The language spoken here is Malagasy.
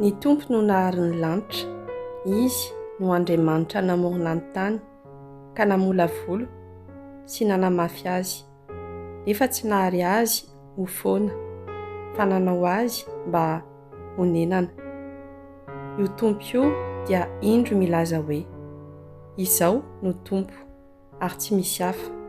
Ny Tompo no nahary ny lanitra, Izy no Andriamanitra namorona ny tany ka namolavola sy nanamafy azy, nefa tsy nahary azy ho foana, fa nanao azy mba honenana. Io Tompo io dia indro milaza hoe, Izao no Tompo, ary tsy misy hafa.